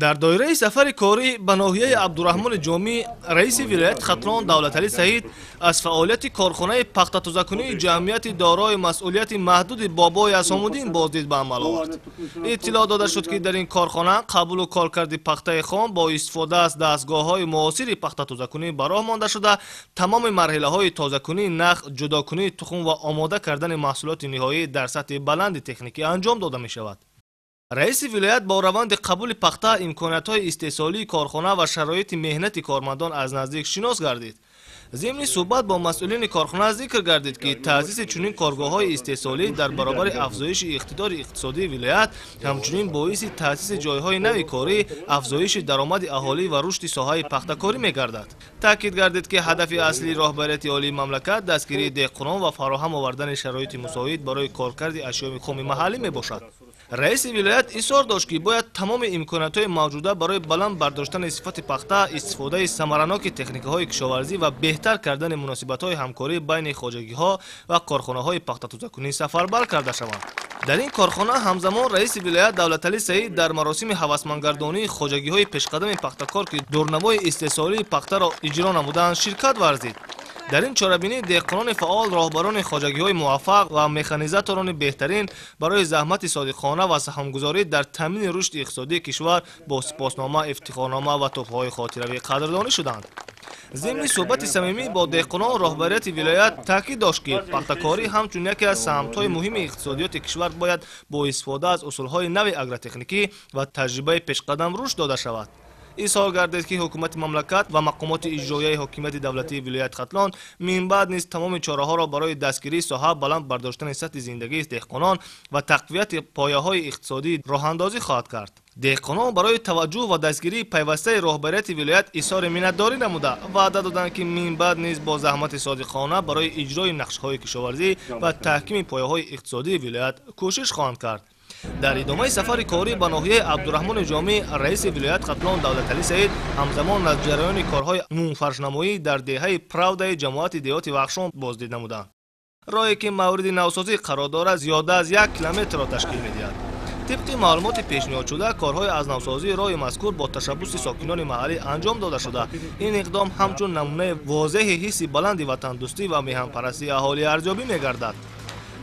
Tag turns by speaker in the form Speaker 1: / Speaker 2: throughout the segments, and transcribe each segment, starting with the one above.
Speaker 1: Дар доираи сафари корӣ ба ноҳияи Абдураҳмони Ҷомӣ раиси вилояти Хатлон Давлаталӣ Саид аз фаъолияти корхонаи пахтатозакунии ҷамъияти дорои масъулияти маҳдуди Бобои Асомуддин боздид ба амал овард. Иттилоъ дода шуд, ки дар ин корхона қабулу коркарди пахтаи хом бо истифода аз дастгоҳҳои муосири пахтатозакунӣ ба роҳ монда шуда, тамоми марҳилаҳои тозакунии нах, ҷудокунии тухм ва омода кардани маҳсулоти ниҳоӣ дар сатҳи баланди техникӣ анҷом дода мешавад. Раиси вилоят бо раванди қабули пахта, имкониятҳои истеҳсолии корхона ва шароити меҳнати кормандон аз наздик шинос гардид. Зимни суҳбат бо масъулини корхона зикр гардид, ки таъсиси чунин коргоҳҳои истеҳсолӣ дар баробари афзоиши иқтидори иқтисодии вилоят ҳамчунин боиси таъсиси ҷойҳои нави корӣ, афзоиши даромади аҳолӣ ва рушди соҳаи пахтакорӣ мегардад. Таъкид гардид, ки ҳадафи аслии роҳбарияти олии мамлакат дастгирии деҳқонон ва фароҳам овардани шароити мусоид барои коркарди ашёи хоми маҳаллӣ мебошад. Раиси вилоят исрор дошт, ки бояд тамоми имкониятҳои мавҷуда барои баланд бардоштани сифати пахта, истифодаи самараноки техникаҳои кишоварзӣ ва беҳтар кардани муносибатҳои ҳамкорӣ байни хоҷагиҳо ва корхонаҳои пахтатозакунӣ сафарбар карда шаванд. Дар ин корхона ҳамзамон раиси вилоят Давлаталӣ Саид дар маросими ҳавасмандгардонии хоҷагиҳои пешқадами пахтакор, ки дурнамои истеҳсолии пахтаро иҷро намуданд, ширкат варзид. Дар ин чорабинӣ деҳқонони фаъол, роҳбарони хоҷагиҳои муваффақ ва механизаторони беҳтарин барои заҳмати содиқона ва саҳмгузорӣ дар таъмини рушди иқтисодии кишвар бо сипоснома, ифтихорнома ва тӯҳфаҳои хотиравӣ қадрдонӣ шуданд. Зимни суҳбати самимӣ бо деҳқонон роҳбарияти вилоят таъкид дошт, ки пахтакорӣ ҳамчун яке аз самтҳои муҳими иқтисодиёти кишвар бояд бо истифода аз усулҳои нави агротехникӣ ва таҷрибаи пешқадам рушд дода шавад. Изҳор гардид, ки ҳукумати мамлакат ва мақомоти иҷроияи ҳокимияти давлатии вилояти Хатлон минбаъд низ тамоми чораҳоро барои дастгирии соҳа, баланд бардоштани сатҳи зиндагии деҳқонон ва тақвияти пояҳои иқтисодӣ роҳандозӣ хоҳад кард. Деҳқонон барои таваҷҷӯҳ ва дастгирии пайвастаи роҳбарияти вилоят изҳори миннатдорӣ намуда, ваъда доданд, ки минбаъд низ бо заҳмати содиқона барои иҷрои нақшҳои кишоварзӣ ва таҳкими пояҳои иқтисодии вилоят кӯшиш хоҳанд кард. Дар идомаи сафари корӣ ба ноҳияи Абдураҳмони Ҷомӣ раиси вилоят Хатлон Давлаталӣ Саид ҳамзамон аз ҷараёни корҳои умумфаршнамоӣ дар деҳаи Правдаи ҷамоати деҳоти Вахшон боздид намуданд. Роҳе ки мавриди навсозӣ қарор дорад, зиёда аз 1 километрро ташкил медиҳад. Тибқи маълумоти пешниҳодшуда, корҳои аз навсозии роҳи мазкур бо ташаббуси сокинони маҳаллӣ анҷом дода шуда, ин иқдом ҳамчун намунаи возеҳи ҳисси баланди ватандӯстӣ ва меҳанпарастии аҳолӣ арзёбӣ мегардад.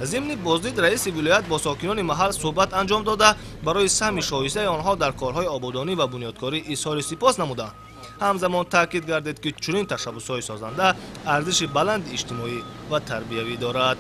Speaker 1: Зимни боздид раиси вилоят бо сокинони маҳал суҳбат анҷом дода, барои саҳми шоистаи онҳо дар корҳои ободонӣ ва бунёдкорӣ изҳори сипос намуданд. Ҳамзамон таъкид гардид, ки чунин ташаббусҳои созанда арзиши баланди иҷтимоӣ ва тарбиявӣ дорад.